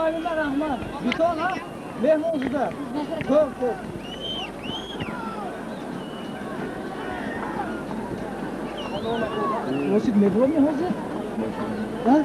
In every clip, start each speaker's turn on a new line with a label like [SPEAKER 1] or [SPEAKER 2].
[SPEAKER 1] Муаллима, раҳмат. Битон, ҳа? Меҳмон шуда. Хуб, хуб. Росид мебуроми ҳозир? Ҳа?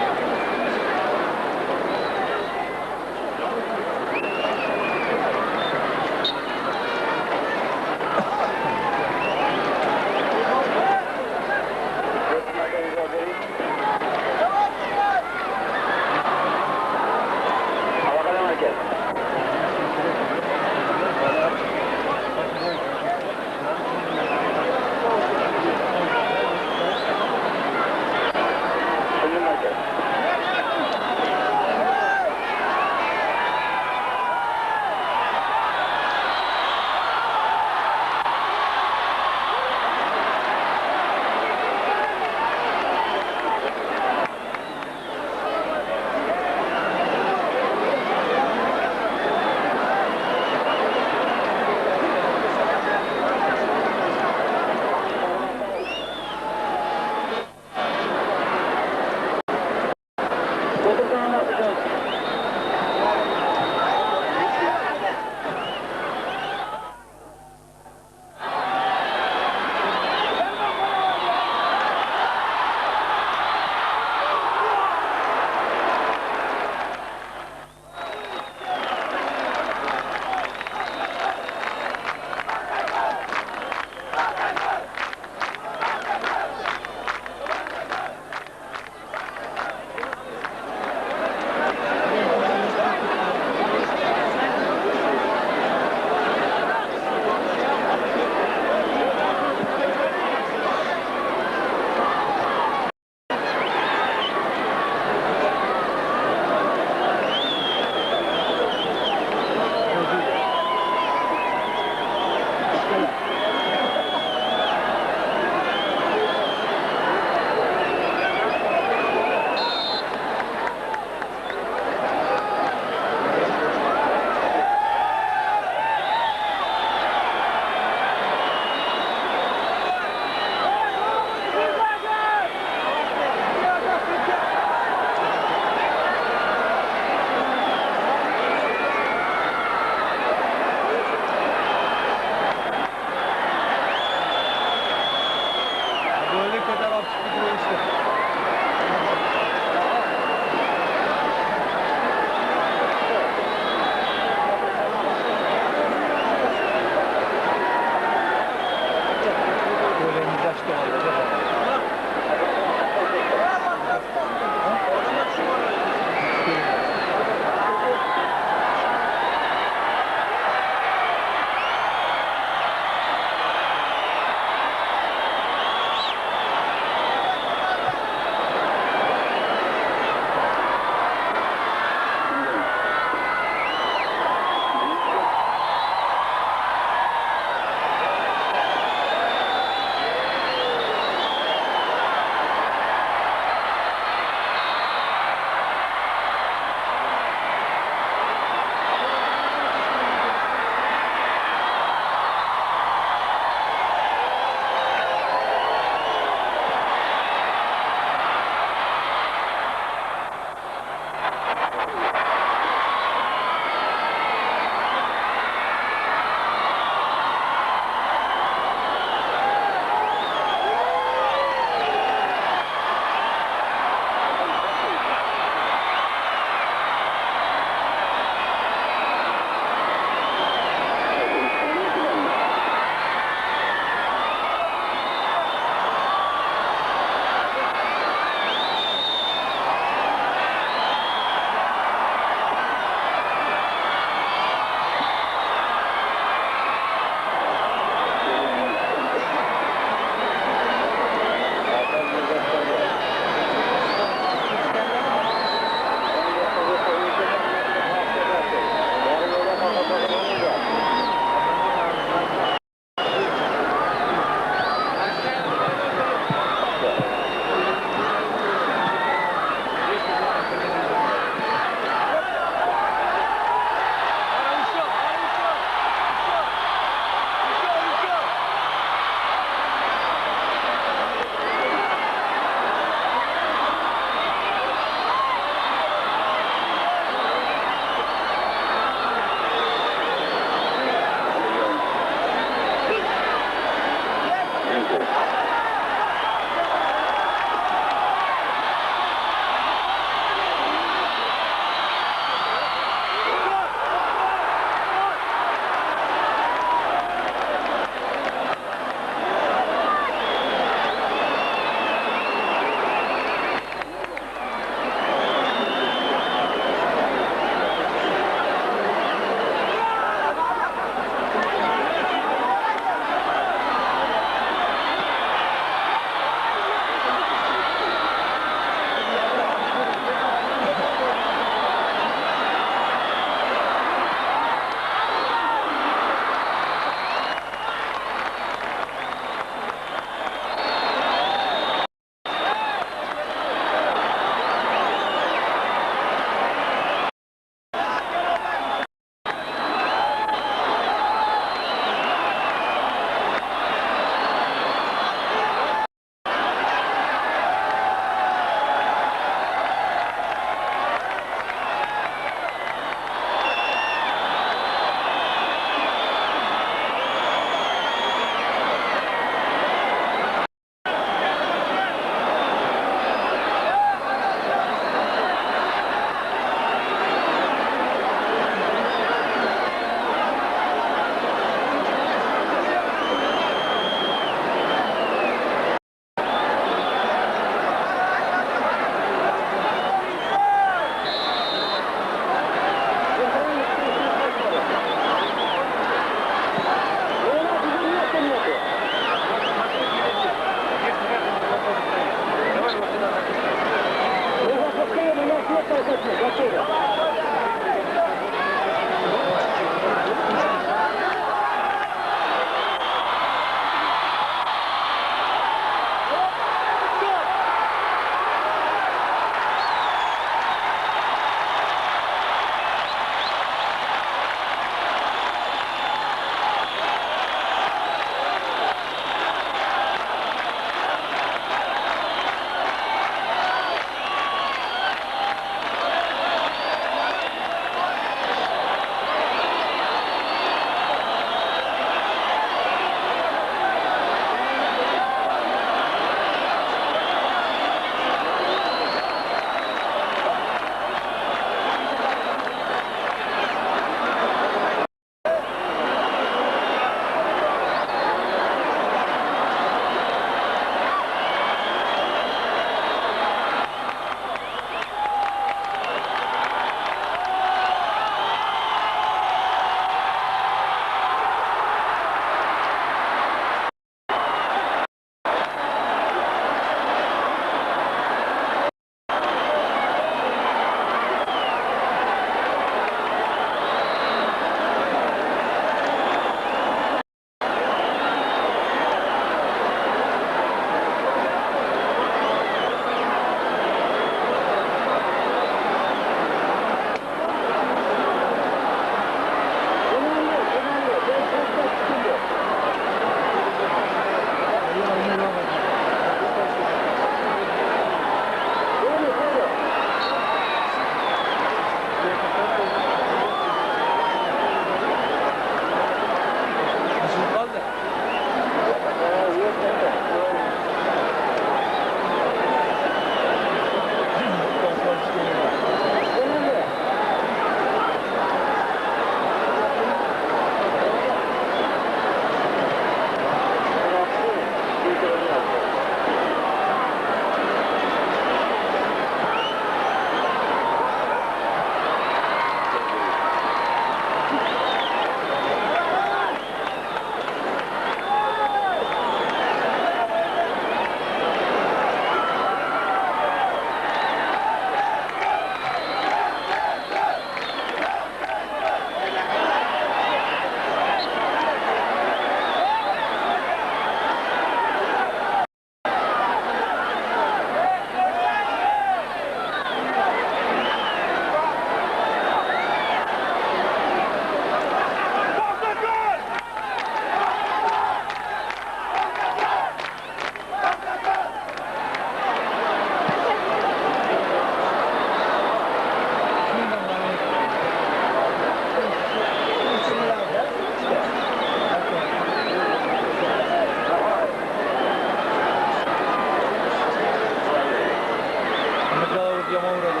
[SPEAKER 1] Yomon uradi.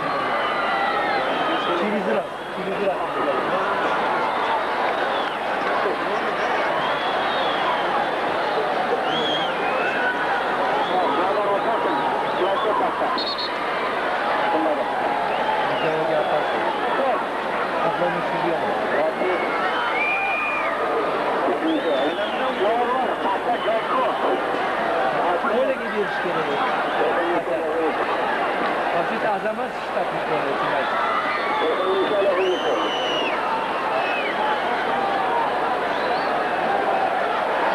[SPEAKER 1] Через раз, через раз. O'ylaga berish kerak. Вообще-то Азамат штатный пенальти.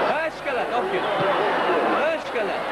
[SPEAKER 1] Ha, shkolat, olib kel. Ha, shkolat.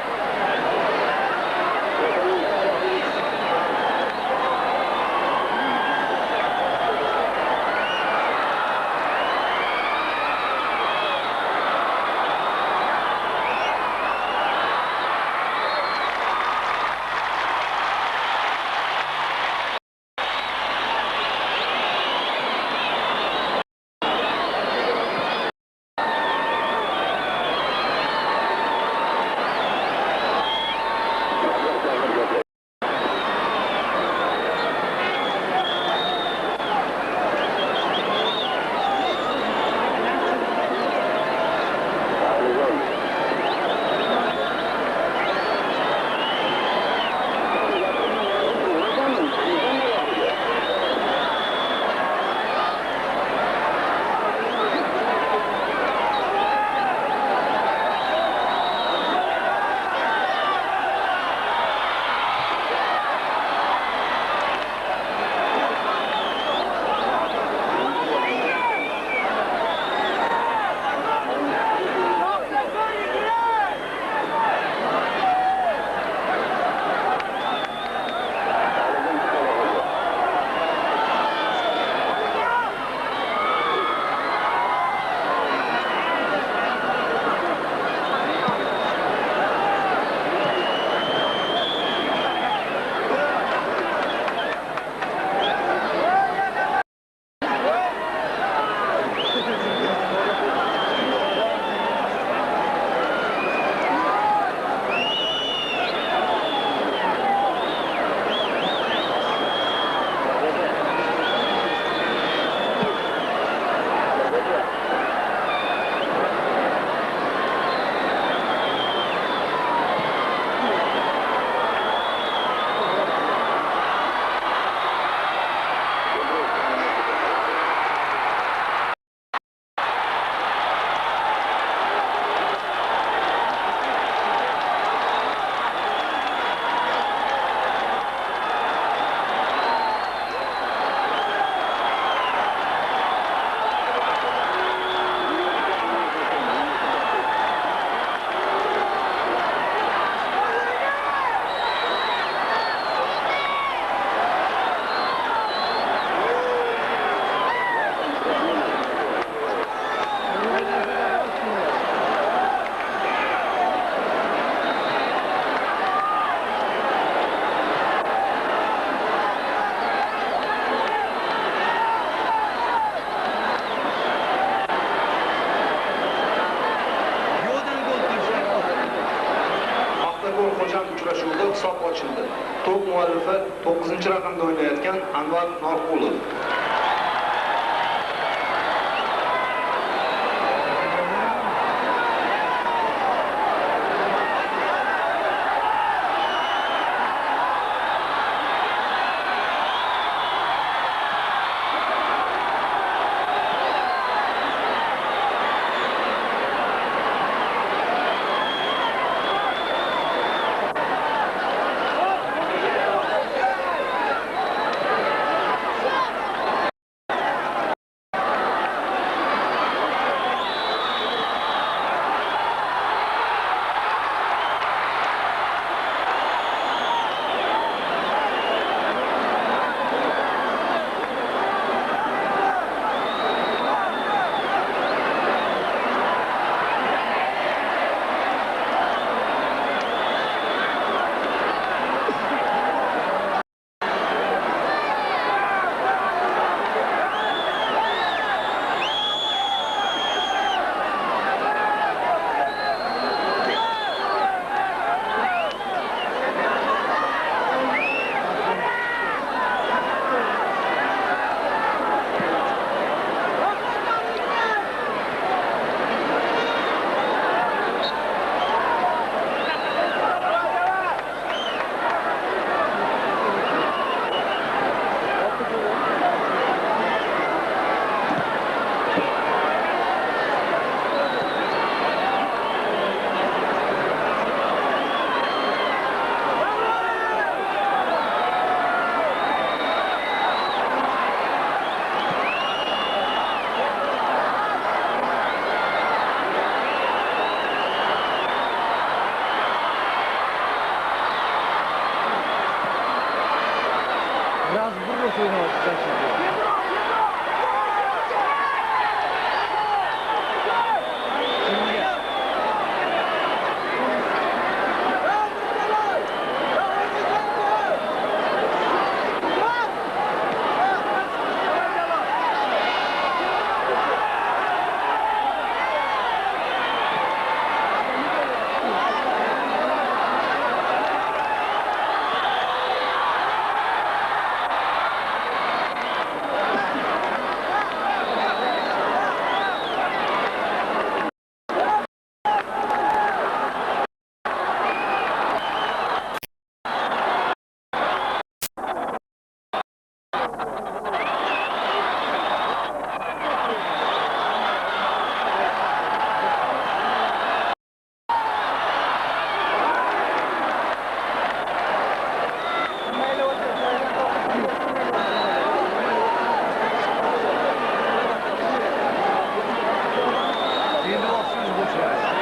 [SPEAKER 2] Uchrashuvda hisob ochildi. To'p muallifi 9-raqamda o'ynayotgan Anvar Norqulov.
[SPEAKER 1] Yaxshi o'ynayapti защита. Kimga?
[SPEAKER 3] Endi vaqt so'z bo'shaydi.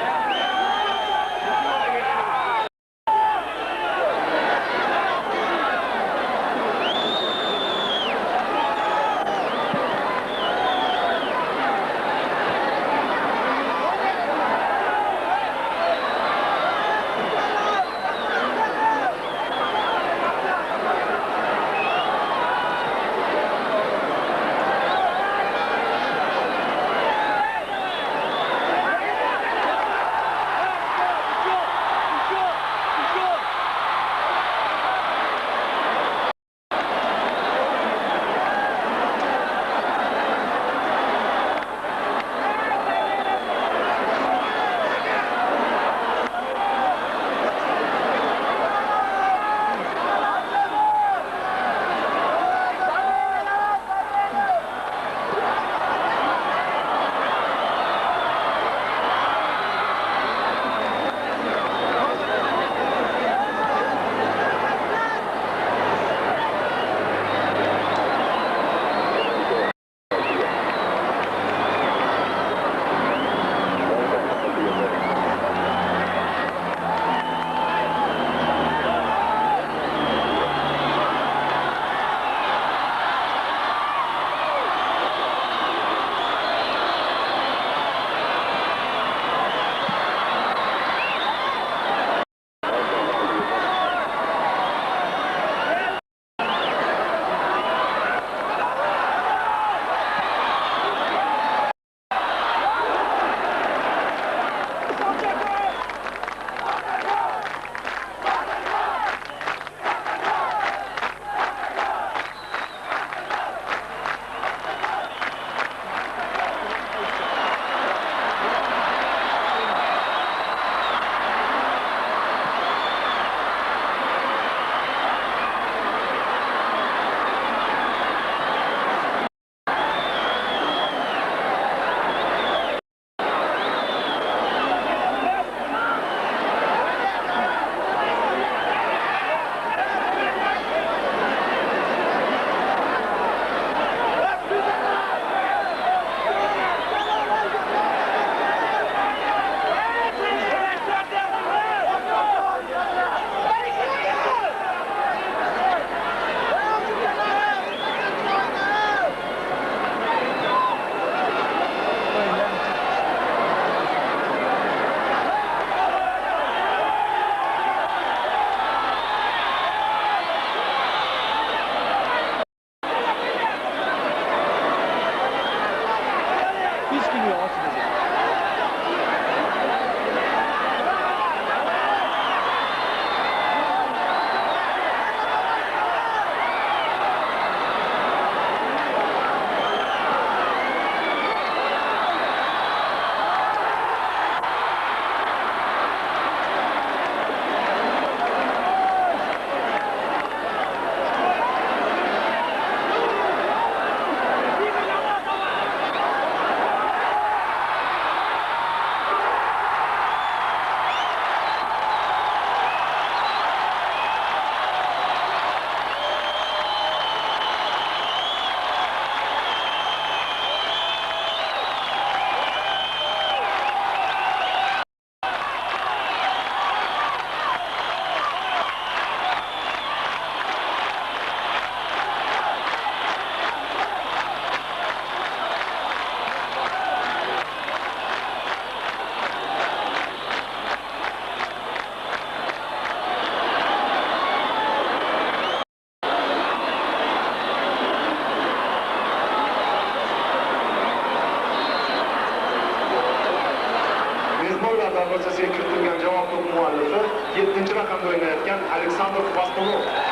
[SPEAKER 2] Шохмурод.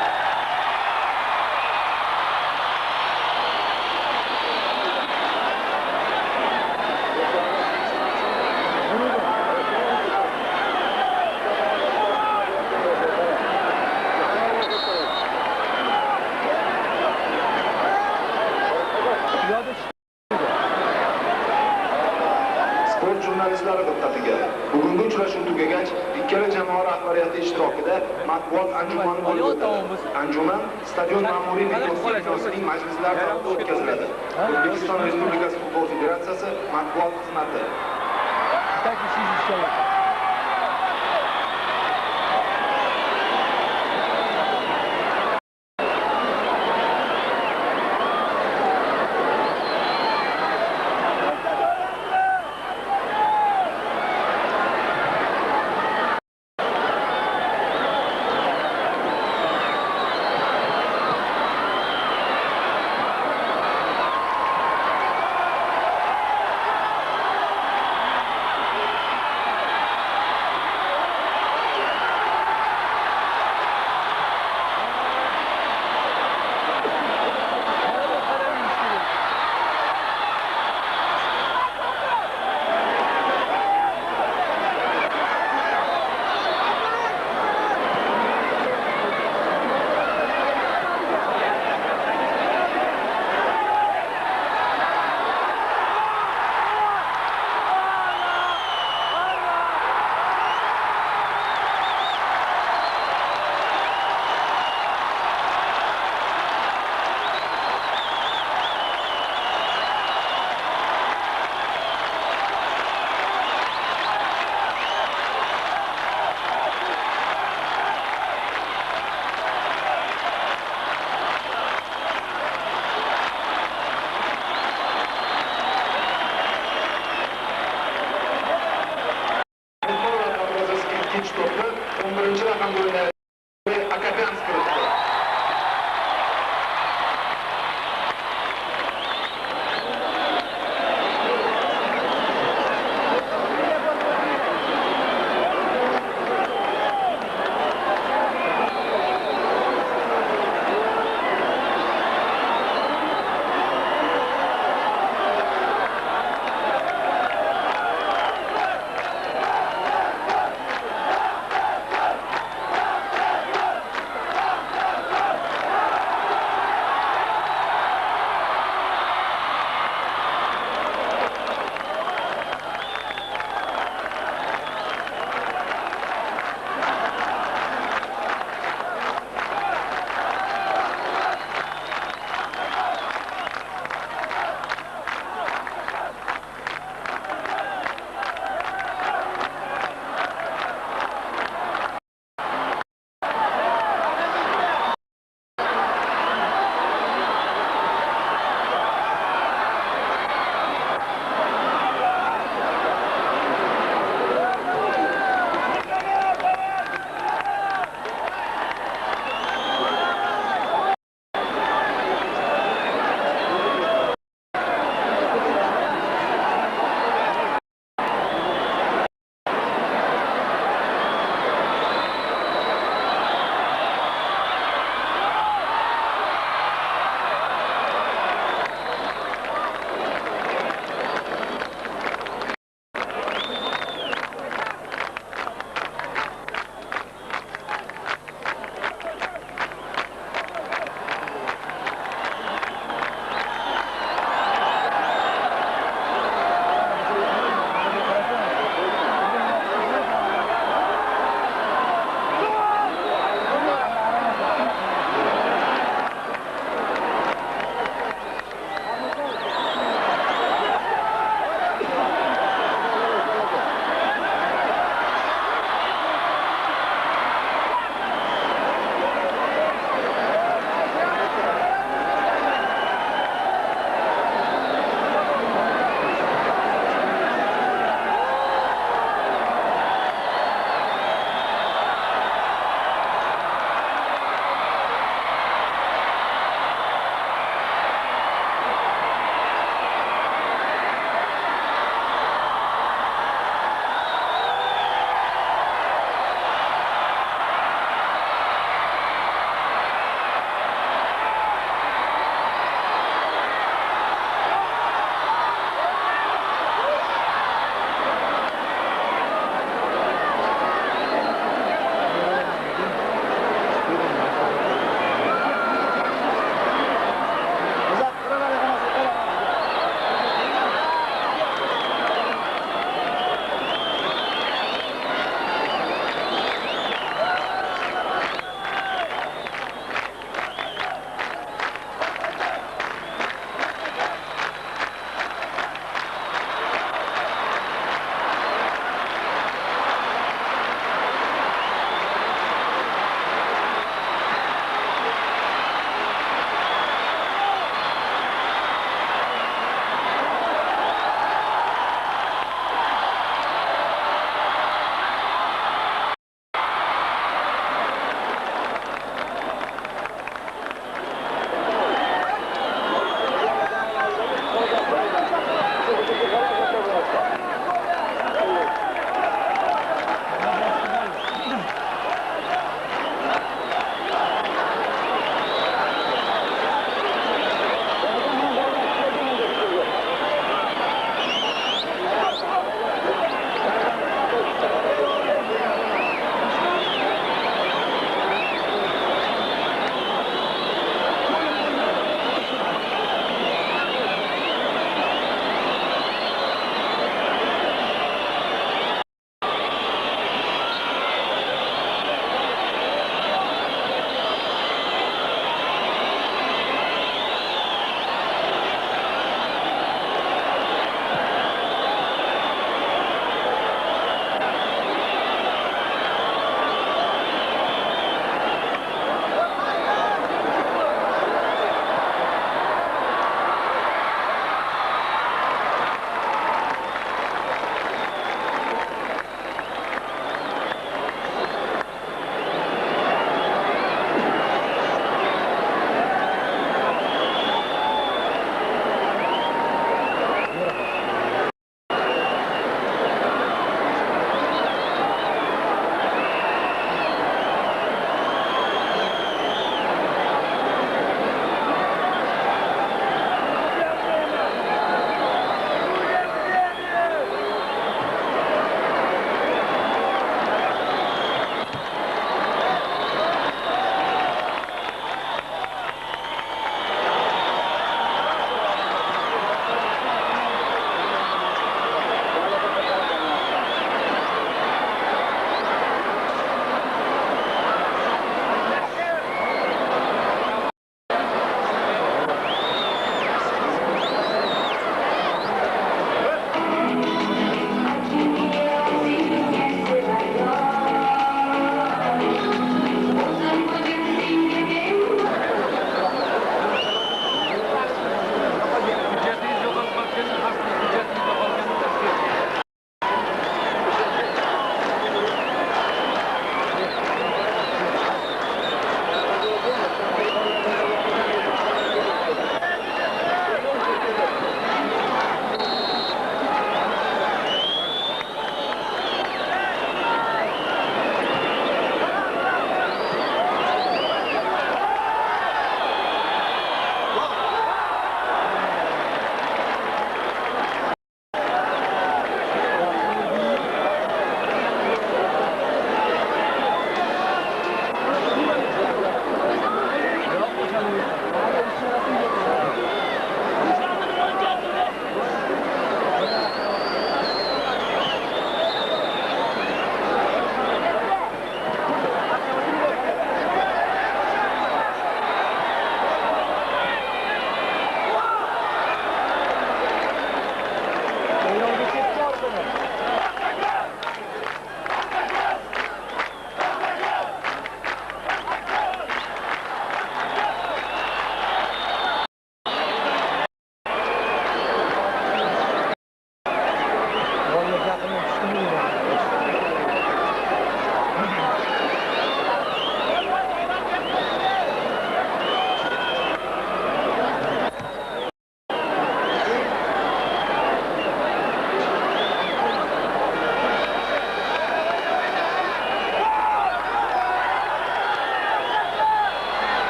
[SPEAKER 2] Sport jurnalistlari diqqatiga. Bugungi uchrashuv tugagach, ikkala jamoa rahbariyati ishtirokida matbuot anjumani bo'lib o'tadi. Anjuman stadion ma'muriy binosining majlislar zalida o'tkaziladi. O'zbekiston Respublikasi Futbol Federatsiyasi matbuot xizmati.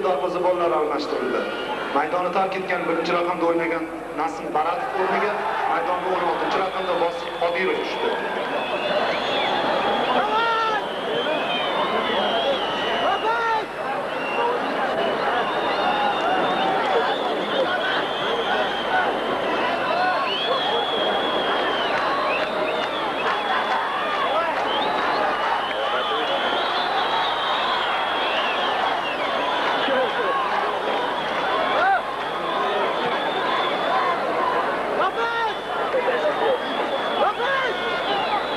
[SPEAKER 2] Darvozabonlar almashtirildi. Maydonni tark etgan birinchi raqamda o'ynagan Nasim Baratov o'rniga maydonga 16-raqamda Bosir Qodirov tushdi.
[SPEAKER 4] Up!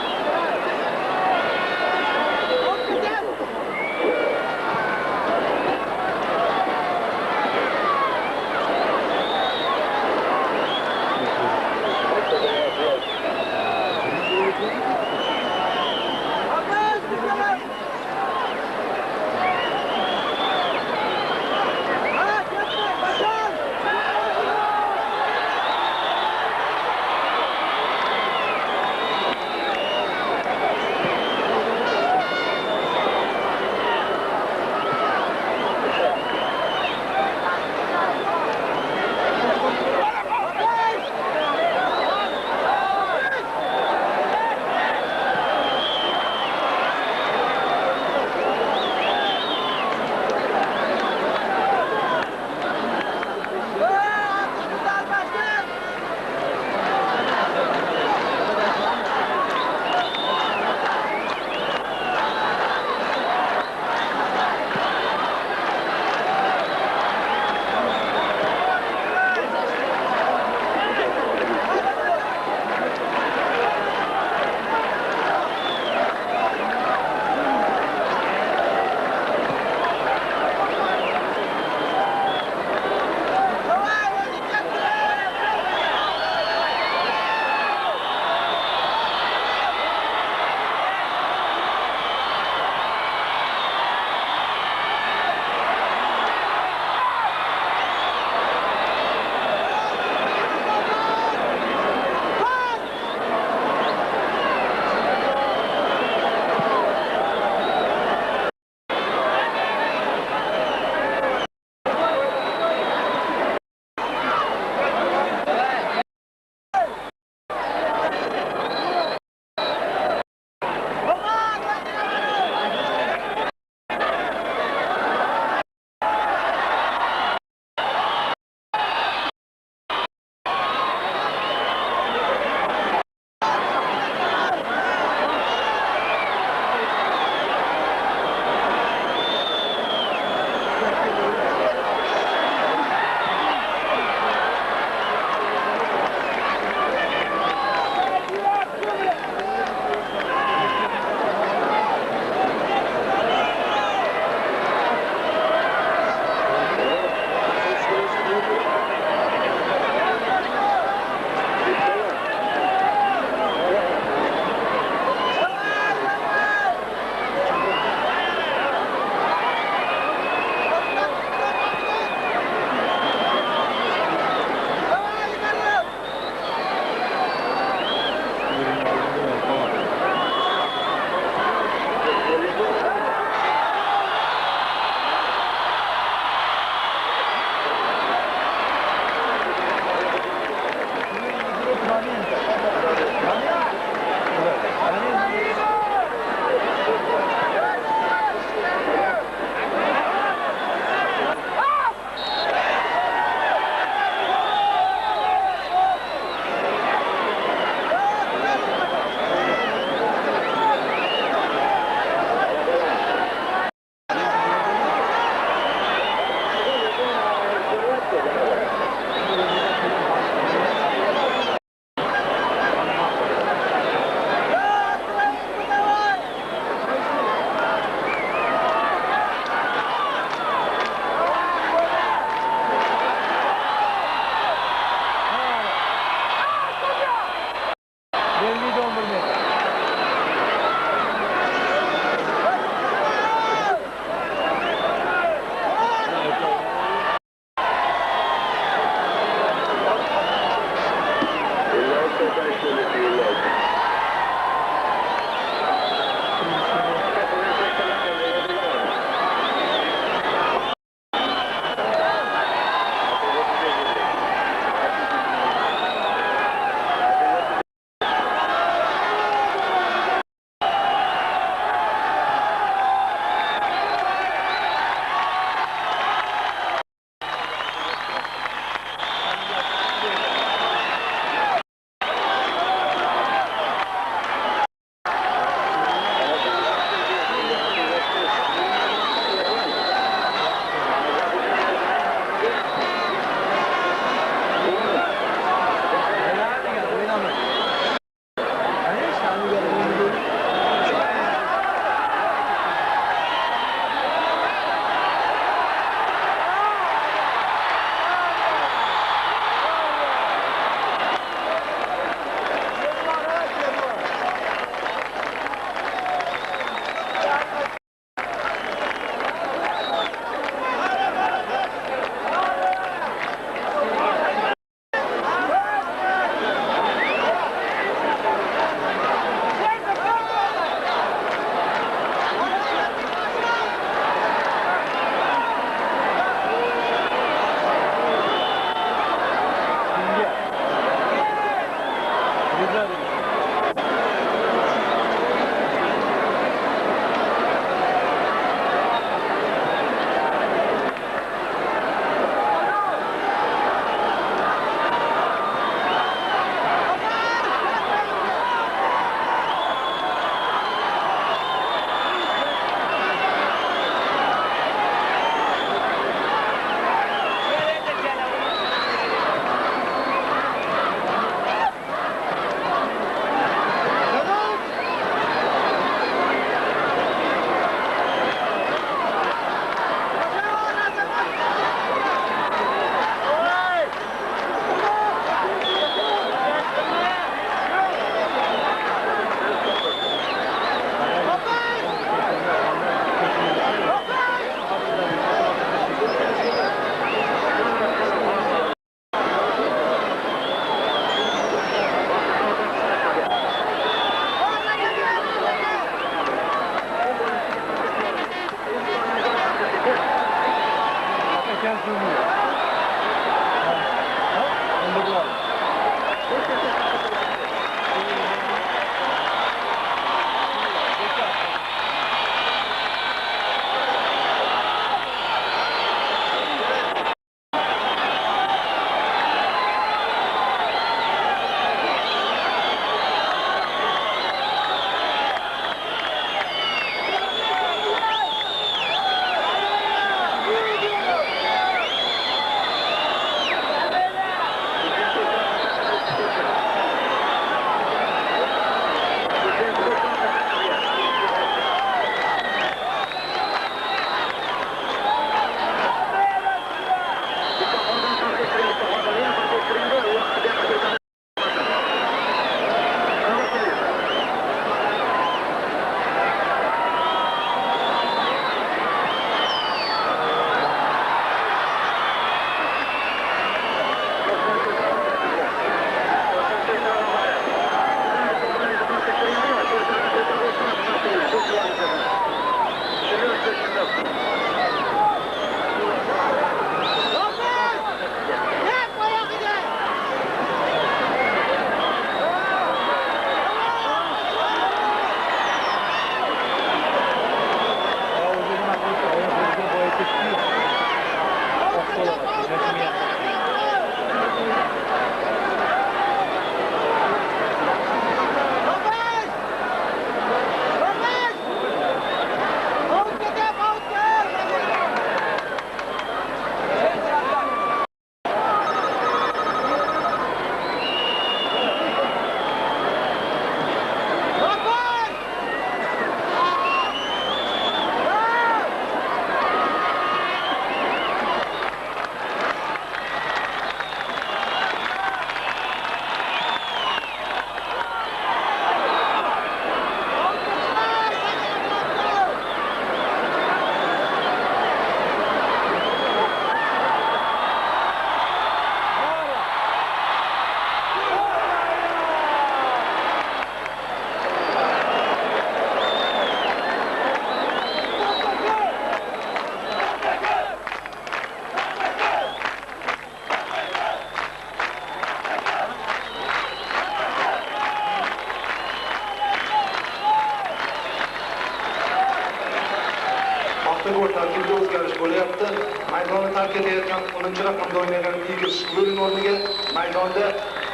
[SPEAKER 2] Maydonni tark etayotgan 10-raqamda o'ynagan Igor Shkvurin o'rniga maydonda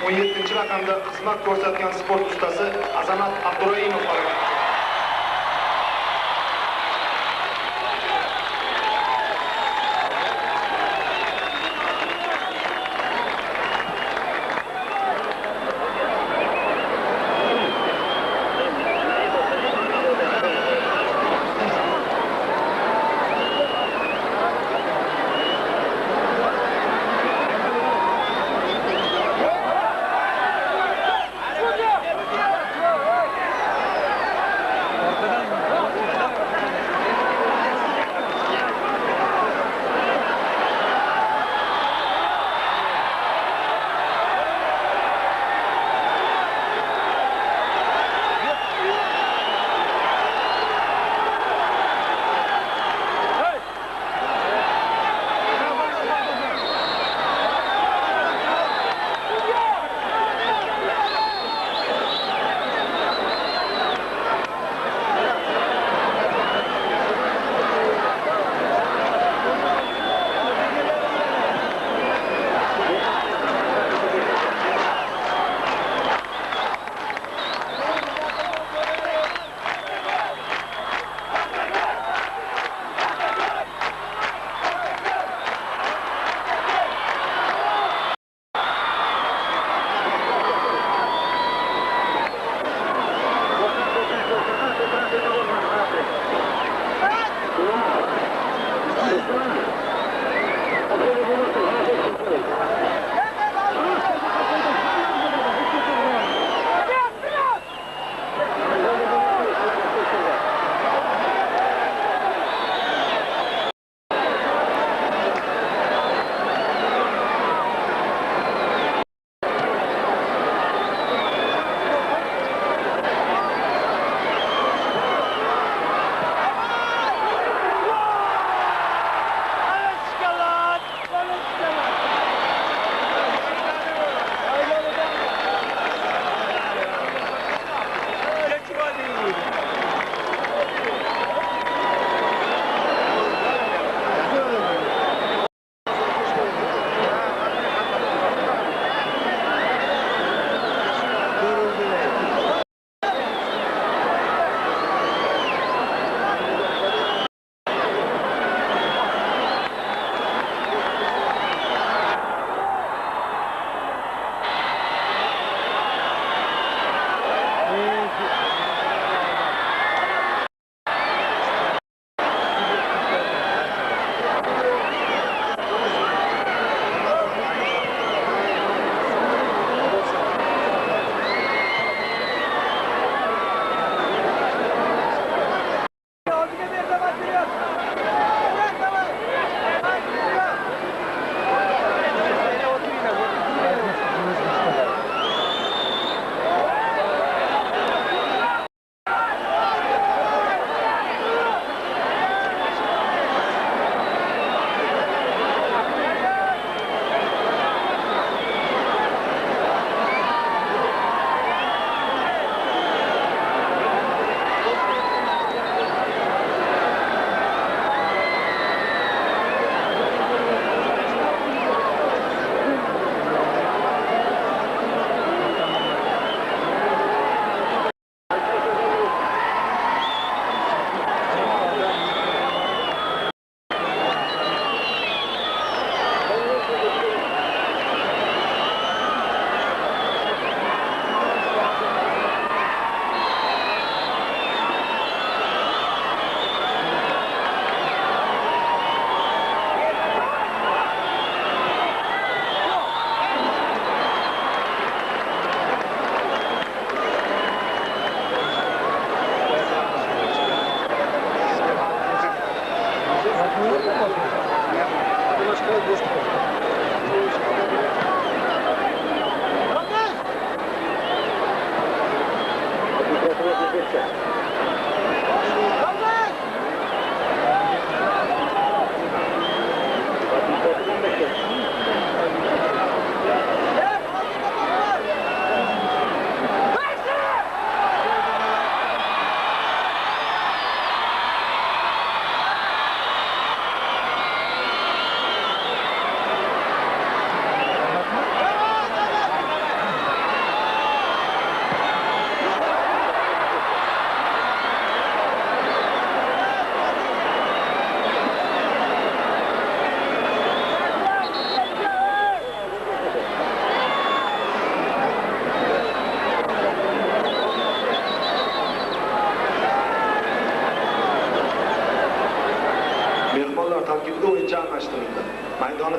[SPEAKER 2] 17-raqamda xizmat ko'rsatgan sport ustasi Azamat Abduraimov harakat qildi.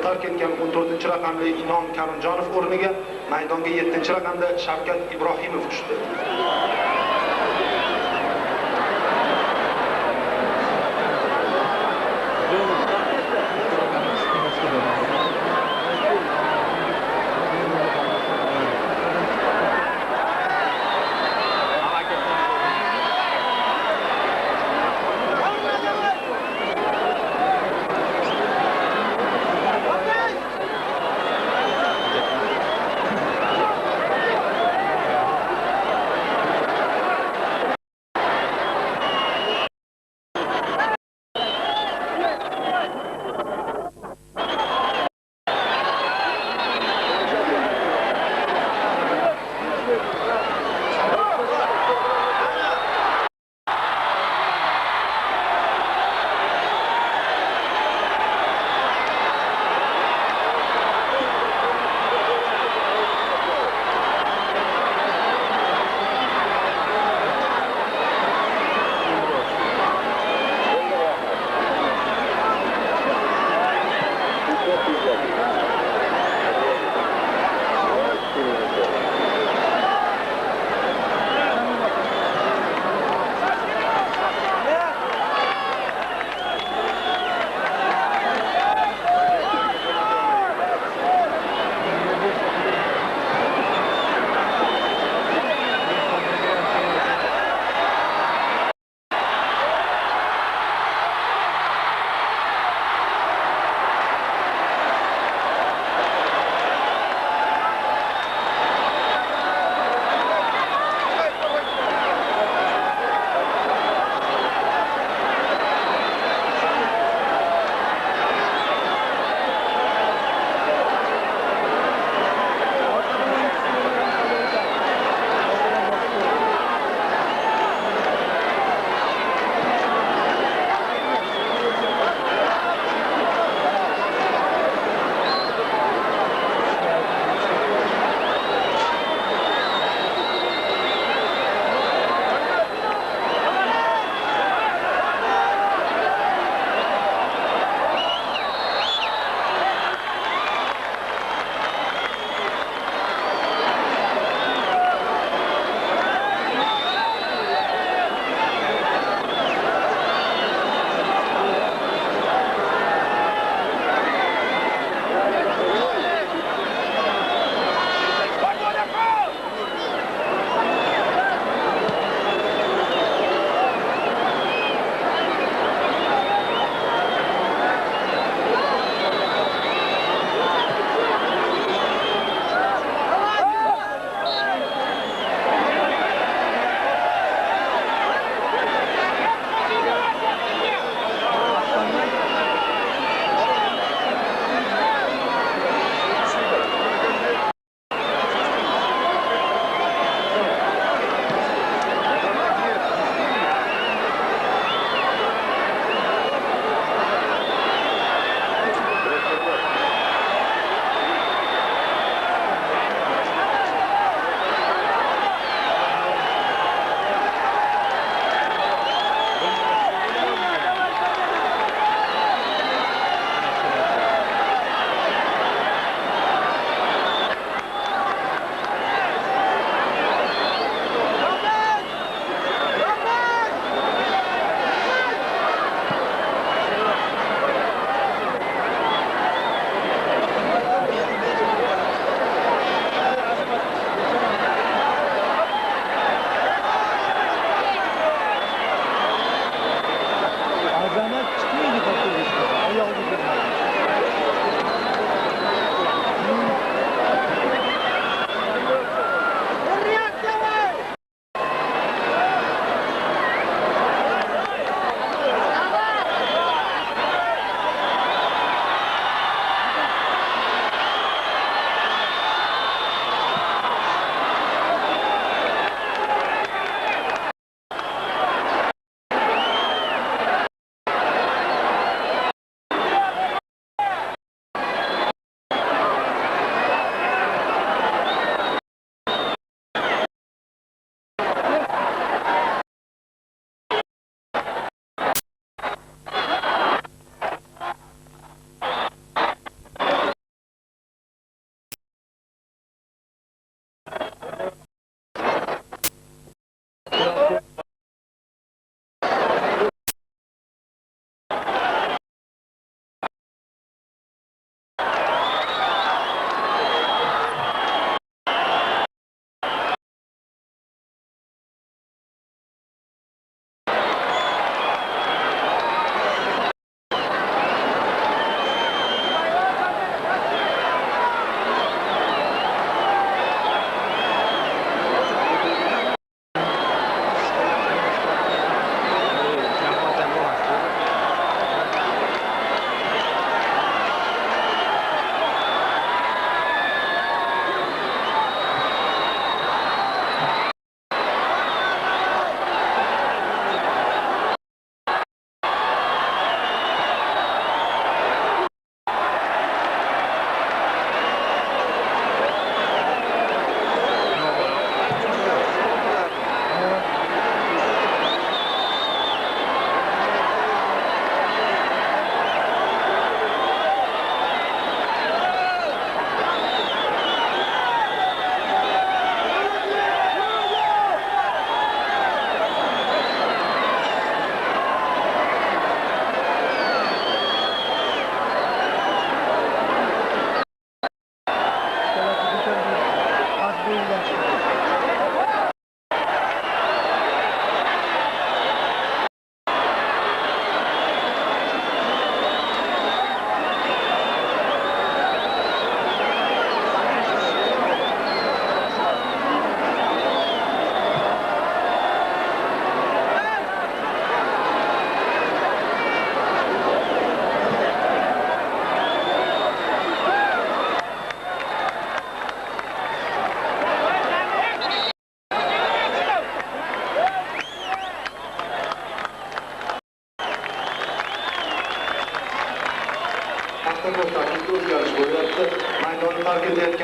[SPEAKER 2] tark etgan 14-raqamli Inom Karimjonov o'rniga maydonga 7-raqamda Shavkat Ibrohimov tushdi.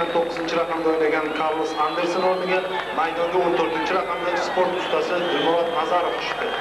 [SPEAKER 2] etgan 9-raqamda o'ynagan Carlos Anderson o'rniga maydonga 14-raqamda sport ustasi Dilmurod Nazarov tushdi.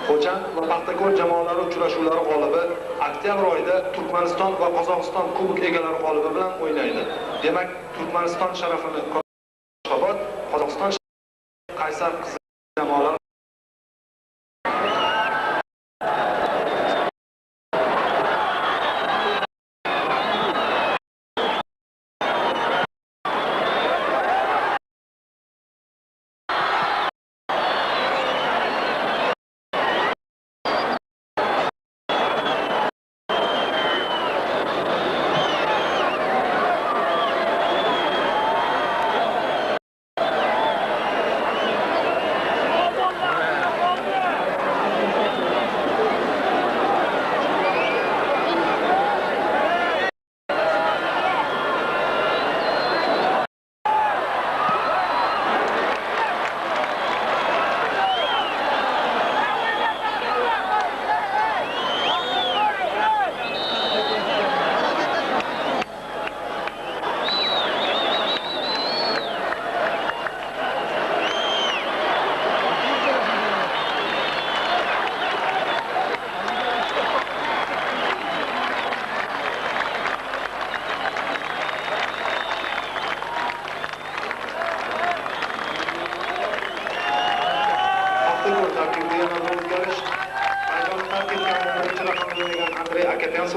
[SPEAKER 2] Xo'jand va Paxtakor jamoalari uchrashuvlari g'olibi oktyabr oyida Turkmaniston va Qozog'iston kubok egalari g'olibi bilan o'ynaydi. Demak, Turkmaniston sharafini Ashxobod, Qozog'iston Qaysar Qizil jamoalari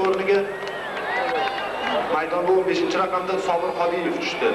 [SPEAKER 2] o'rniga maydonga 15-raqamda Sobir Qodiyev tushdi.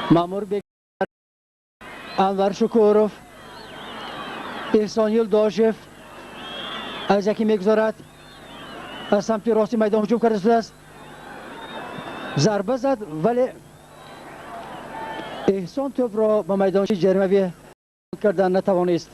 [SPEAKER 1] Мамурбек, Анвар Шукуров, Эҳсон Юлдошев аз яке мегузорад, аз самти рости майдон ҳуҷум карда шудааст, зарба зад, вале Эҳсон тӯбро ба майдончаи ҷаримавӣ кардан натавонист.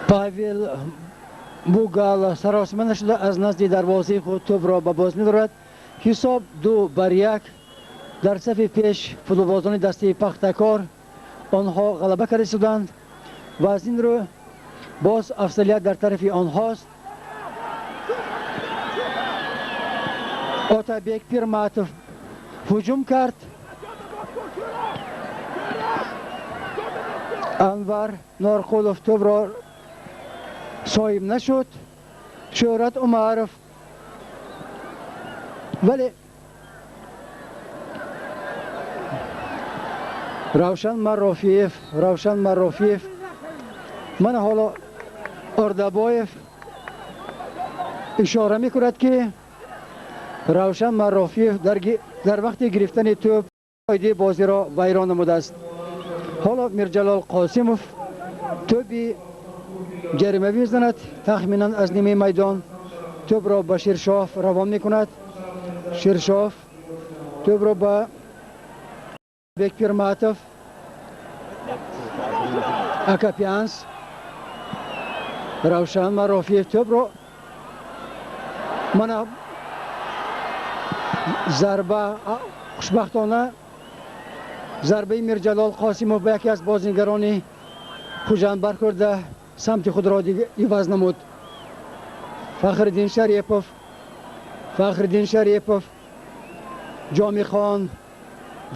[SPEAKER 1] Павел Бугала саросима нашуда аз назди дарвозаи худ тӯбро ба боз медорад. Ҳисоб 2-1. Дар сафи пеш футболбозони дастаи Пахтакор, онҳо ғалаба карда шуданд ва аз ин рӯ боз афзалият дар тарафи онҳост. Отабек Пирматов ҳуҷум кард. Анвар Норқулов тӯбро соҳиб нашуд. Шӯҳрат Умаров, вале Равшан Марофиев, Равшан Марофиев, мана ҳоло Ордабоев ишора мекунад, ки Равшан Марофиев дар вақти гирифтани тӯб қоидаи бозиро вайрон намудааст. Ҳоло Мирҷалол Қосимов тӯби ҷаримавӣ мезанад, тахминан аз нимаи майдон тӯбро ба Ширшоҳ равон мекунад. Ширшоҳ тӯбро ба Бек Пирматов, Акапианс, Равшан Марофиев тӯбро, мана зарба, хушбахтона зарбаи Мирҷалол Қосимов ба яке аз бозингарони Хуҷанд бархӯрда самти худро иваз намуд. Фахриддин Шарипов, Фахриддин Шарипов, Ҷомихон,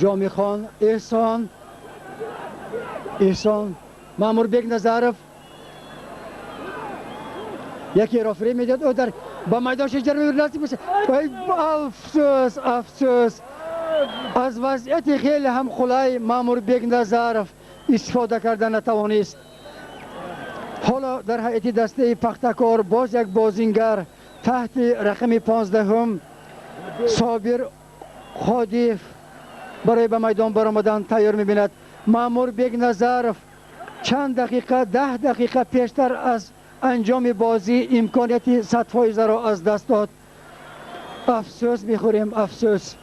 [SPEAKER 1] Ҷомихон, Эҳсон, Эҳсон, Маъмурбек Назаров якеро фиреб медиҳад, ӯ дар ба майдончаи ҷаримавӣ наздик мешавад. Афсӯс, афсӯс, аз вазъияти хеле ҳам қулай Маъмурбек Назаров истифода карда натавонист. Ҳоло дар ҳайати дастаи Пахтакор боз як бозингар таҳти рақами 15 Собир Ходиев барои ба майдон баромадан тайёр мебинад. Маъмурбек Назаров чанд дақиқа, 10 дақиқа пештар аз анҷоми бозӣ имконияти 100%-ро аз даст дод. Афсӯс мехӯрем, афсӯс.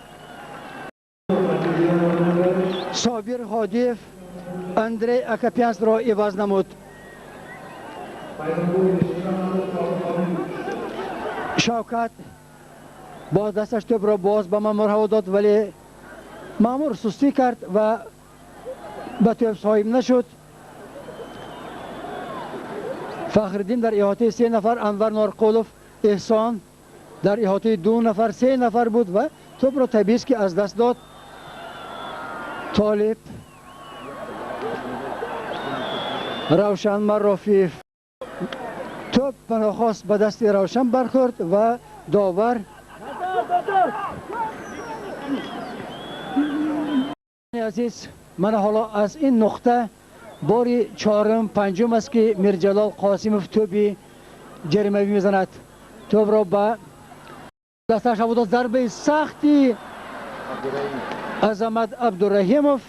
[SPEAKER 1] Собир Ходиев Андрей Акапянсро иваз намуд. Шавкат боз дасташ тӯбро боз ба Маъмур ҳаво дод, вале Маъмур сустӣ кард ва ба тӯб соҳиб нашуд. Фахриддин дар иҳотаи 3 нафар, Анвар Норқулов, Эҳсон дар иҳотаи 2 нафар, 3 нафар буд ва тӯбро табиист ки аз даст дод. Толиб, Равшан Марофиев, тӯб паноҳхост ба дасти Равшан бархӯрд ва довар азиз, мана ҳоло аз ин нуқта бори 4-ум, 5-ум аст ки Мирҷалол Қосимов тӯби ҷаримавӣ мезанад. Тӯбро ба дасташ ҳаво дод. Зарбаи сахти Азамат Абдураҳимов.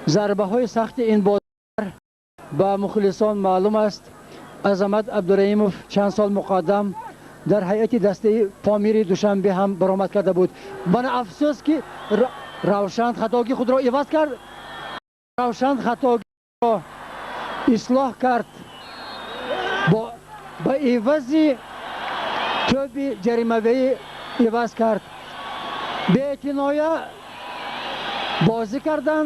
[SPEAKER 1] Зарбаҳои сахти ин бозигар ба мухлисон маълум аст. Азамат Абдураҳимов чанд сол муқаддам дар ҳайати дастаи Помири Душанбе ҳам баромад карда буд. Мана афсӯс ки Равшан хатогии худро иваз кард. Равшан хатогиро ислоҳ кард ба ивази тӯби ҷаримавӣ иваз кард. Беэътиноя бозӣ кардан,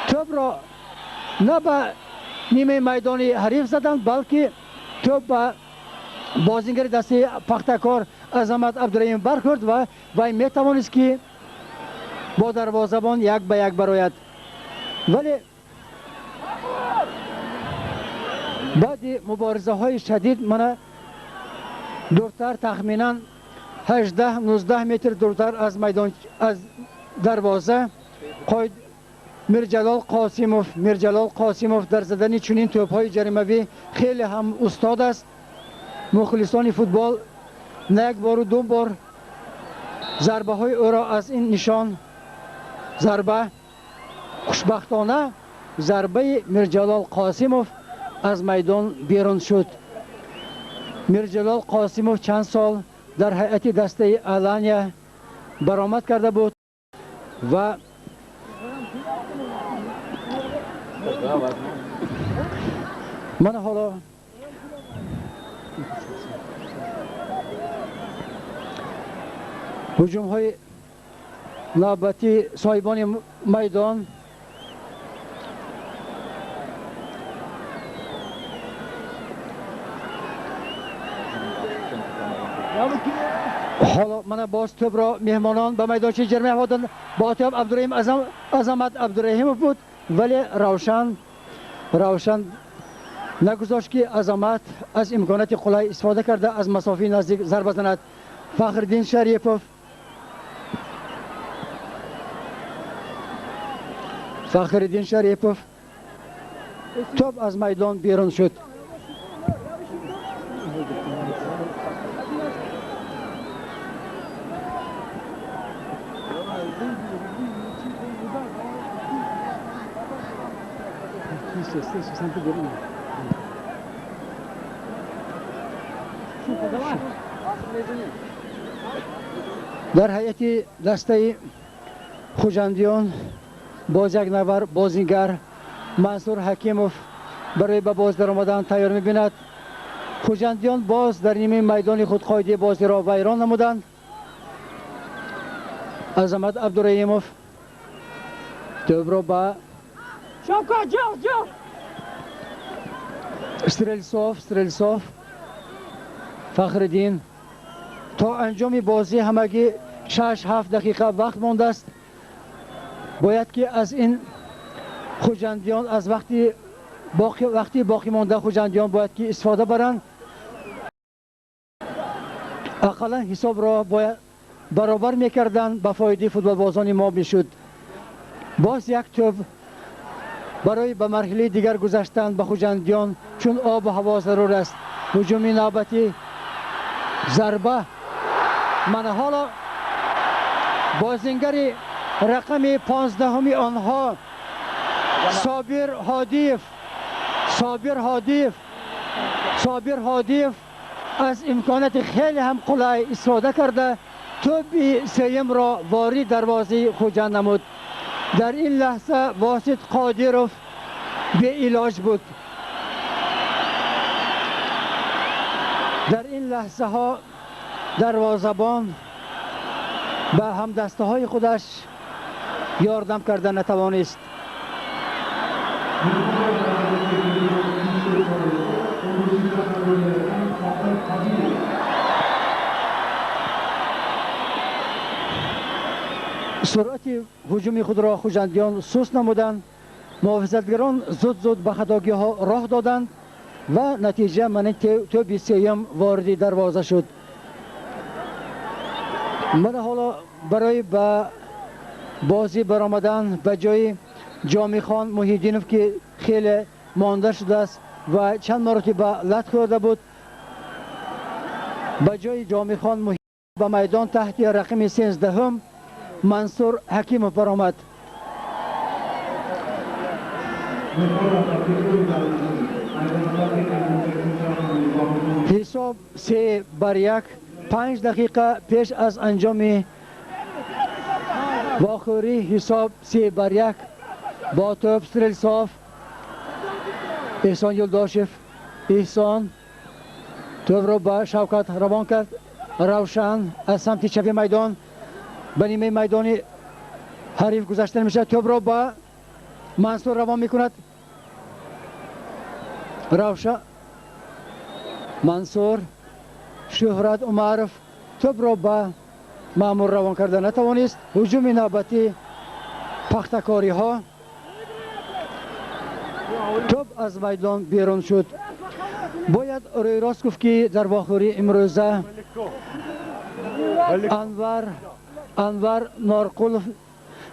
[SPEAKER 1] тӯбро на ба нимаи майдони ҳариф заданд, балки тӯб ба бозингари дастаи Пахтакор Азамат Абдураҳимов бархӯрд ва вай метавонист ки бо дарвозабон 1 ба 1 барояд. Вале баъди муборизаҳои шадид мана дуртар тахминан 18-19 метр дуртар аз майдон, аз дарвоза қоид Мирҷалол Қосимов. Мирҷалол Қосимов дар задани чунин тӯбҳои ҷаримавӣ хеле ҳам устод аст. Мухлисони футбол на як бору ду бор зарбаҳои ӯро аз ин нишон зарба. Хушбахтона зарбаи Мирҷалол Қосимов аз майдон берун шуд. Мирҷалол Қосимов чанд сол дар ҳайати дастаи Алания баромад карда буд ва мана ҳоло ҳуҷумҳои навбатии соҳибони майдон. Ҳоло мана боз тӯбро меҳмонон ба майдончаи ҷарима ҳаводанд. Бо тӯб Абдураҳим Азамат Абдураҳимов буд, вале Равшан нагузошт ки Азамат аз имконияти қулай истифода карда аз масофаи наздик зарба занад. Фахриддин Шарипов, Фахриддин Шарипов, тӯб аз майдон берун шуд. Дар ҳайати дастаи Хуҷандиён боз як нафар бозингар Мансур Ҳакимов барои ба боз даромадан тайёр мебинад. Хуҷандиён боз дар нимаи майдони худ қоидаи бозиро вайрон намуданд. Азамат Абдураҳимов тӯбро ба Стрелсов, Фахриддин. То анҷоми бозӣ ҳамагӣ 6-7 дақиқа вақт мондааст. Бояд ки аз ин Хуҷандиён аз вақти боқӣ монда Хуҷандиён бояд ки истифода баранд. Ақаллан ҳисобро бояд баробар мекарданд, ба фоидаи футболбозони мо мешуд. Боз як тӯб барои ба марҳилаи дигар гузаштан ба Хуҷандиён, чун обу ҳаво зарур аст. Ҳуҷуми навбатӣ, зарба. Мана ҳоло бозингари рақами 15-уми онҳо Собир Ҳодиев, Собир Ҳодиев аз имконияти хеле ҳам қулай истифода карда тӯби сеюмро ворид дарвозаи Хуҷанд намуд. Дар ин лаҳза Восит Қодиров беилоҷ буд. Дар ин лаҳзаҳо дарвозабон ба ҳамдастаҳои худаш ёрдам карда натавонист. Суръати ҳуҷуми худро хуҷандиён суст намуданд. Муҳофизатгарон зуд-зуд ба хатогиҳо роҳ доданд ва натиҷа ман тӯби сеюм вориди дарвоза шуд. Мана ҳоло барои ба бозӣ баромадан ба ҷои Ҷомихон Муҳиддинов, ки хеле монда шудааст ва чанд маротиба лат хӯрда буд, ба ҷои Ҷомихон Муҳиддинов ба майдон таҳти рақами 13-ум Мансур Ҳакимов баромад. Ҳисоб 3-1, 5 дақиқа пеш аз анҷоми вохӯрӣ ҳисоб 3-1 бо тӯб Стрелсов, Эҳсон Юлдошев, Эҳсон тӯбро ба Шавкат равон кард. Равшан аз самти чапи майдон ба нимаи майдони ҳариф гузашта мешавад. Тӯбро ба Мансур равон мекунад. Равшан, Мансур, Шуҳрат Умаров тӯбро ба маъмур равон карда натавонист. Ҳуҷуми навбатӣ пахтакориҳо, тӯб аз майдон берун шуд. Бояд рӯйрост гуфт, ки дар вохӯрии имрӯза Анвар Норқулов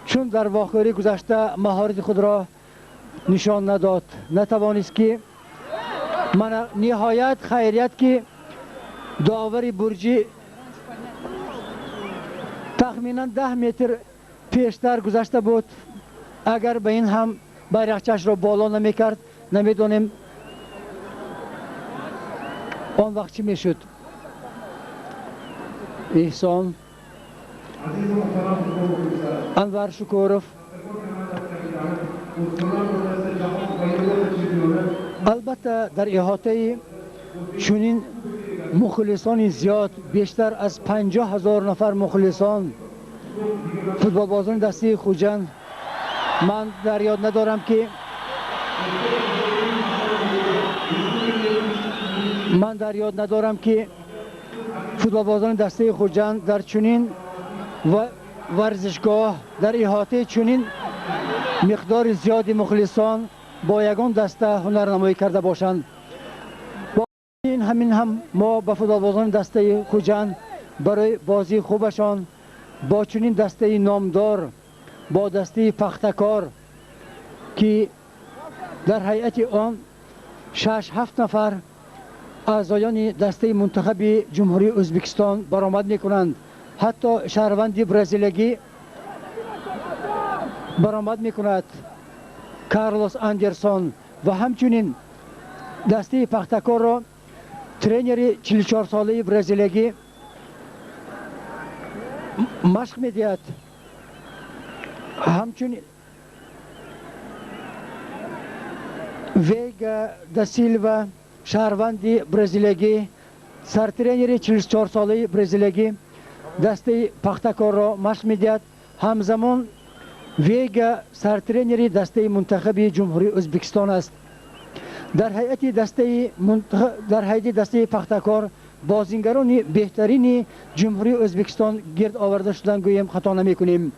[SPEAKER 1] Чун дар вохӯрии гузашта маҳорати худро нишон надод, натавонист ки мана ниҳоят хайрият ки довари бурҷӣ тахминан 10 метр пештар гузашта буд. Агар ба ин ҳам байрақчашро боло намекард, намедонем он вақт чӣ мешуд. Эҳсон, Анвар Шукуров. Албатта дар иҳотаи чунин мухлисони зиёд, бештар аз 50 000 нафар мухлисон, футболбозони дастаи Хуҷанд, ман дар ёд надорам ки футболбозони дастаи Хуҷанд дар чунин варзишгоҳ, дар иҳотаи чунин миқдори зиёди мухлисон бо ягон даста ҳунарнамоӣ карда бошанд. Бо ин ҳамин ҳам мо ба футболбозони дастаи Хуҷанд барои бозии хубашон бо чунин дастаи номдор, бо дастаи Пахтакор, ки дар ҳайати он 6-7 нафар аъзоёни дастаи мунтахаби Ҷумҳурии Ӯзбекистон баромад мекунанд, ҳатто шаҳрванди бразилиягӣ баромад мекунад Карлос Андерсон, ва ҳамчунин дастаи Пахтакорро тренери 44-солаи бразилиягӣ машқ медиҳад. Ҳамчунин Вега да Силва, шаҳрванди бразилиягӣ, сартренери 44-солаи бразилиягӣ дастаи Пахтакорро машқ медиҳад. Ҳамзамон Вега сартренери дастаи мунтахаби Ҷумҳурии Ӯзбекистон аст. Дар ҳайати дастаи Пахтакор бозингарони беҳтарини Ҷумҳурии Ӯзбекистон гирд оварда шуданд, гӯем хато намекунем.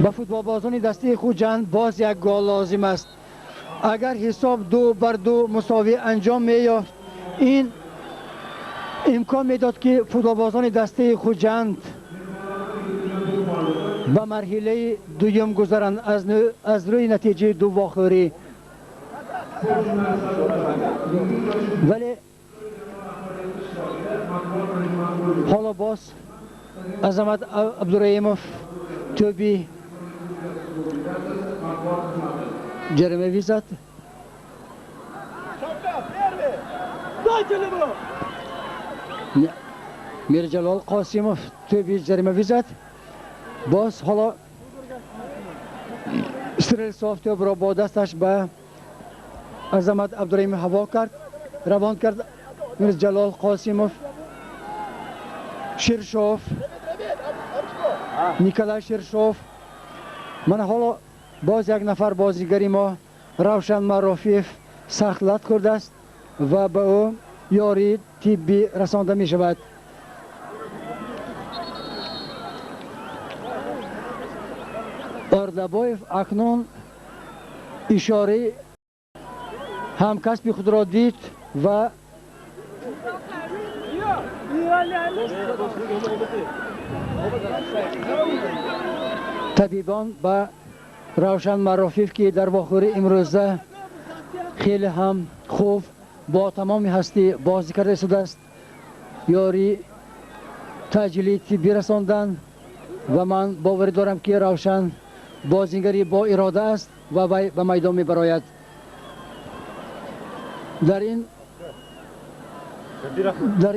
[SPEAKER 1] Ба футболбозони дастаи Хуҷанд боз як гол лозим аст. Агар ҳисоб 2-2 мусовӣ анҷом меёфт, ин имкон медод ки футболбозони дастаи Хуҷанд ба марҳилаи дуюм гузаранд аз рӯи натиҷаи ду вохӯрӣ. Вале ҳоло боз Азамат Абдураимов тӯби ҷаримавӣ зад. Мирҷалол Қосимов тӯби ҷаримавӣ зад. Боз ҳоло Стрелсов тӯбро бо дасташ ба Азамат Абдураимов ҳаво кард, равон кард. Мирҷалол Қосимов, Ширшов, Николай Ширшов. Мана ҳоло боз як нафар бозигари мо Равшан Марофиев сахт лат хӯрдааст ва ба ӯ ёрии тиббӣ расонда мешавад. Ордабоев акнун ишораи ҳамкасби худро дид ва табибон ба Равшан Марофиев, ки дар вохӯрии имрӯза хеле ҳам хуб бо тамоми ҳастӣ бозӣ карда истодааст, ёрии таъҷилии тиббӣ расонданд ва ман боварӣ дорам, ки Равшан бозингари бо ирода аст ва вай ба майдон мебарояд. Дар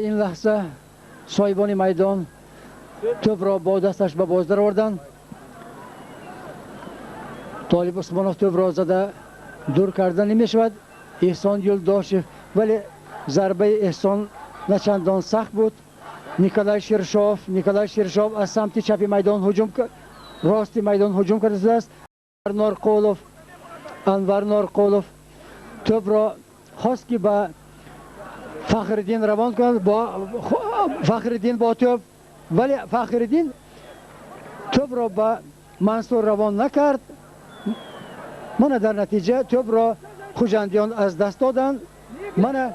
[SPEAKER 1] ин лаҳза соҳибони майдон тӯбро бо дасташ ба боз дароварданд. Толиб Усмонов тӯбро зада дур карда намешавад. Эҳсон Юлдошев, вале зарбаи Эҳсон начандон сахт буд. Николай Ширшов аз самти чапи майдон ҳуҷум, рости майдон ҳуҷум кардааст. Анвар Норқулов тӯбро хост ки ба Фахриддин равон кунад, бо Фахриддин бо тӯб, вале Фахриддин тӯбро ба Мансур равон накард. Мана дар натиҷа тӯбро хуҷандиён аз даст доданд. Мана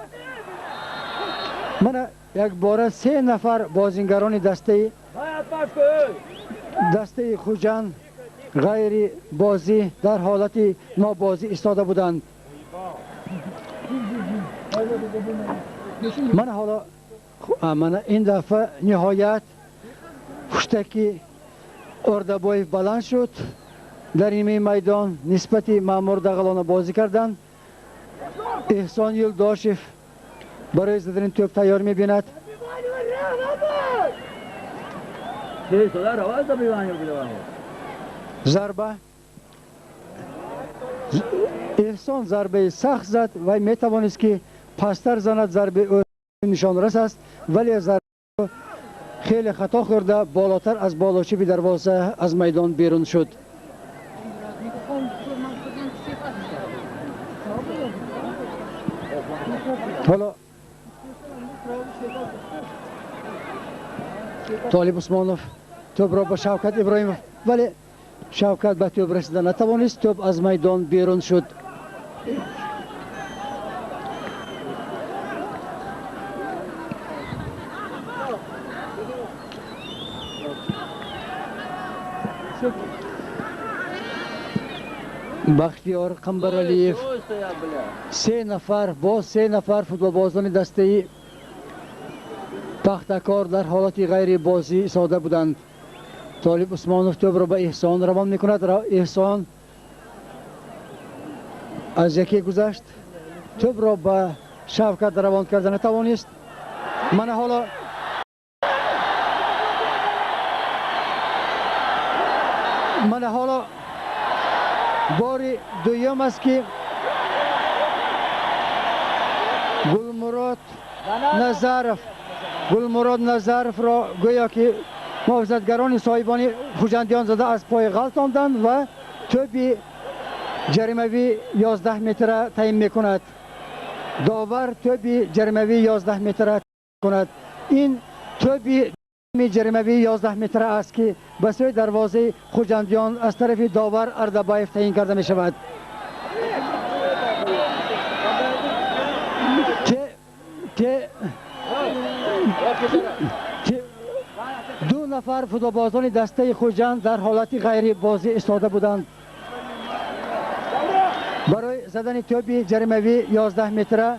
[SPEAKER 1] یک بار 3 نفر بازیگران دسته خوجند غیر بازی در حالت نابازی ایستاده بودند. من حالا من این دفعه نهایت پشتکی اردبایف بلند شد در نیمه میدان نسبت مامور دغلانه بازی کردند. احسان یلداشف برای زدن توپ تیار میبیند. ضربه احسان ضربه سخت زد و میتوانست که پستر زند. ضربه او نشان رس است ولی ضربه خیلی خطا خورده بالاتر از بالاچیب دروازه از میدان بیرون شد. حالا طالب عثمانов توپ را به شوکت ابراهیمов ولی شوکت به توپ رسیده نتوانست. توپ از میدان بیرون شد. بختیار قنبرعلیف 3 نفر با 3 نفر فوتبالبازان دسته پختکار در حالت غیر بازی ایستاده بودند. طالب عثمانов توپ را به احسان روان میکند. احسان از یکی گذشت، توپ را به شوکت روان کرده نتوانست. من حالا بار دویم است که گلمراد نظرف را گویا که محافظتگران صاحبان خوجندیان زده از پای غلط آمدند و توپ جریموی 11 متر تعیین میکند. داور توپ جریموی 11 متر کند. این توپ جریموی 11 متر است که به سوی دروازه خوجندیان از طرف داور اردبایف تعیین کرده می شود. دو نفر فوتبالبازان دسته خوجند در حالت غیر بازی ایستاده بودند. برای زدن توپ جریموی 11 متر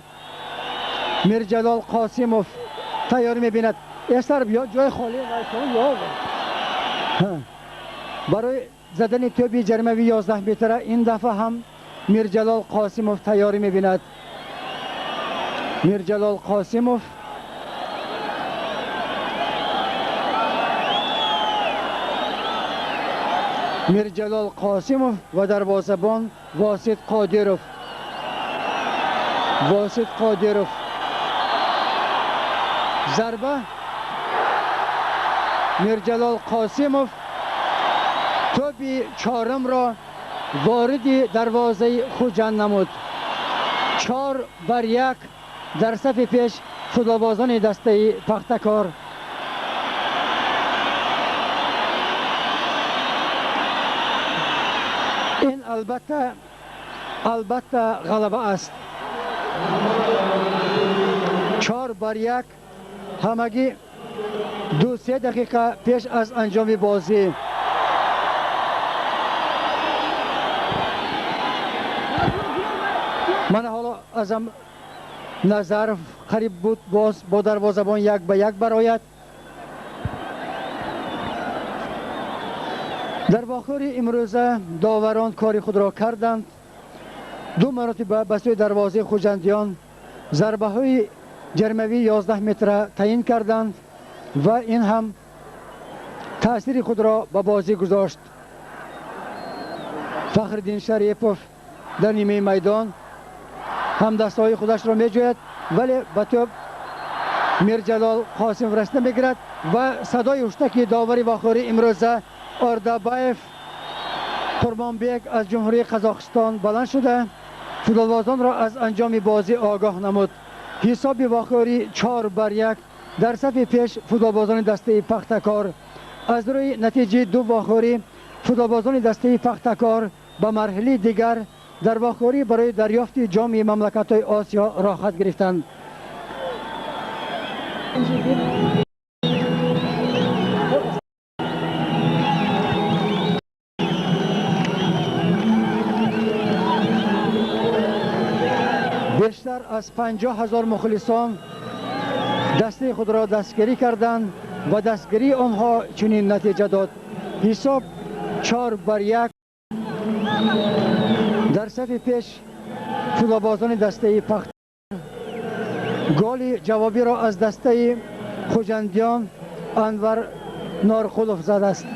[SPEAKER 1] میرجلال قاسمов تیار میبیند. استر بیا جای خالی برای زدن توپ جریموی 11 متر این دفعه هم میرجلال قاسمов تیاری میبیند. میرجلال قاسمов میرجلال قاسمов و دروازه‌بان واسط قادرов. ضربه میرجلال قاسمов توپ چهارم را وارد دروازه خوجند نمود. 4-1 در صف پیش فوتبالبازان دسته پختکار. این البته غلبه است. 4-1 همگی 2-3 دقیقه پیش از انجام بازی. من حالا ازم نظر قریب بود باز با دروازه‌بان 1-1 براید. در واخوری امروزه داوران کار خود را کردند. 2 مرتبه به سوی دروازه خوجندیان ضربه های جرموی 11 متر تعیین کردند و این هم تاثیر خود را به بازی گذاشت. فخرالدین شریپوف در نیمه میدان هم دستهای خودش را میجوید ولی به توپ میرجلال قاسم رسیده میگیرد و صدای هشتک داوری واخوری امروزه اردبایف قربانبек از جمهوری قزاقستان بلند شده فوتبالبازان را از انجام بازی آگاه نمود. حساب واخوری 4-1 در صف پیش فوتبالبازان دسته پختکار. از روی نتیجه 2 واخوری فوتبالبازان دسته پختکار به مرحله دیگر در واخوری برای دریافت جام مملکت‌های آسیا راحت گرفتند. Бештар аз 50,000 мухлисон дастаи худро дастгирӣ карданд ва дастгирии онҳо чунин натиҷа дод. Ҳисоб 4-1. Дар сафи пеш футболбозони дастаи Пахта. Голи ҷавобиро аз дастаи хуҷандиён Анвар Норқулов задааст.